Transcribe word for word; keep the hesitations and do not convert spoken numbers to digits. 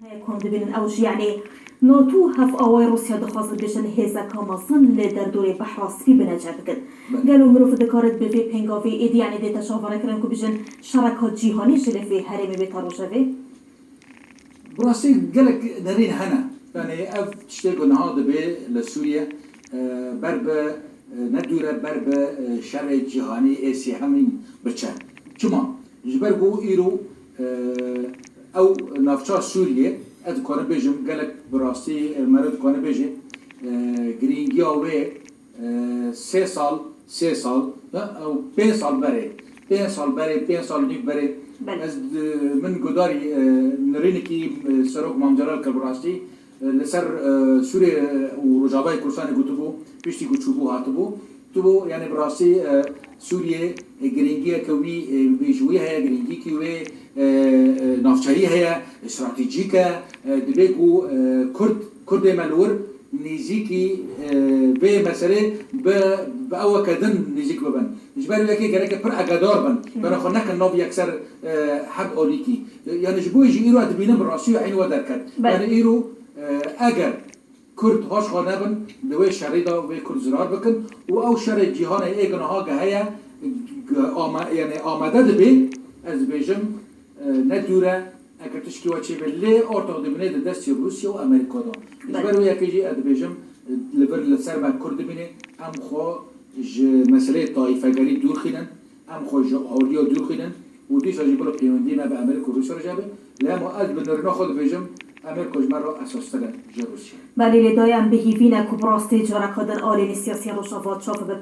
Heye ku em dibînin ew jî, yanî NATO û hevawayê Rûsya dixwazin bêjin hêzeka mezin li derdorê Behra Spî bineceh bikin. Gelo mirov dikare bi vê pêngavê êdî, yanî dête çaverêkirin ku bêjin şereka cîhanî ji li vê herêmê bête rojevê? Bi rastî gelek nerîn hene. Yanî ev tiştê ku niha dibe li Sûriye, e, ber bi, e, ne dûr e ber bi, e, şerê cîhanî ê sêhemîn biçe. Çima? Ji ber ku îro, e, ew navça Sûriyê, ez dikarim bêjim gelek bi rastî, e, meriv dikare bêje, e, girîngiya wê, e, sê sal, sê sal, e, ew pênc sal berê, pênc sal berê, pênc sal nîv berê, Belê. ez di-, min gudarî, e, nirînekî, e, Serok Mam Celal kir bi rastî, e, li ser, e, Sûriyê û Rojavayê Kurdistanê gotibû, piştî ku çûbû hatibû, gotibû, yanî bi rastî, e, Sûriyê, e, girîngiyeke wî, e, wî ji wî heye, girîngiyekî wê, e, e, navçerî heye, e, stratejîk e, e, dibe ku, e, Kurd, Kurdê me li wir nêzîkî, e, vê meselê bi, bi eweke din nêzîk bibin. Ji ber wê yekê gereke pir egadar bin. Bera xwe nekin nav yekser, e, heb alîkî. E, yanî ji bo jî îro ez dibînim bi rastî eyn we derket. Belê. Yanî îro, e, eger Kurd haş xwe nebin, di wê şerî de wê Kurd zirar bikin û ew şerê cîhanê ê ku niha ge heye, ge-, ama-, yanî amade dibe, ez dibêjim, e, ne dûr e, eger tişkî we çêbe, lê ortax dibine di destê Rûsya û Amerîka de. Ji ber wê yekê jî ez dibêjim, e, li vir li ser me Kurd dimîne, em xwe ji meseleyê taîfegerî dûr xînin, em xwe ji aliya dûr xînin û dîsa jî bila pêwendiyê me bi Amerîka û Rûsya re jî hebe. Lê hema ez bi nirîna xwe dibêjim, Amerîka ji me re esastir e ji Rûsya. Belê, lê daye em bi hîvî ne ku bi rastî careka din aliyên siyasî Rojava çav bibe.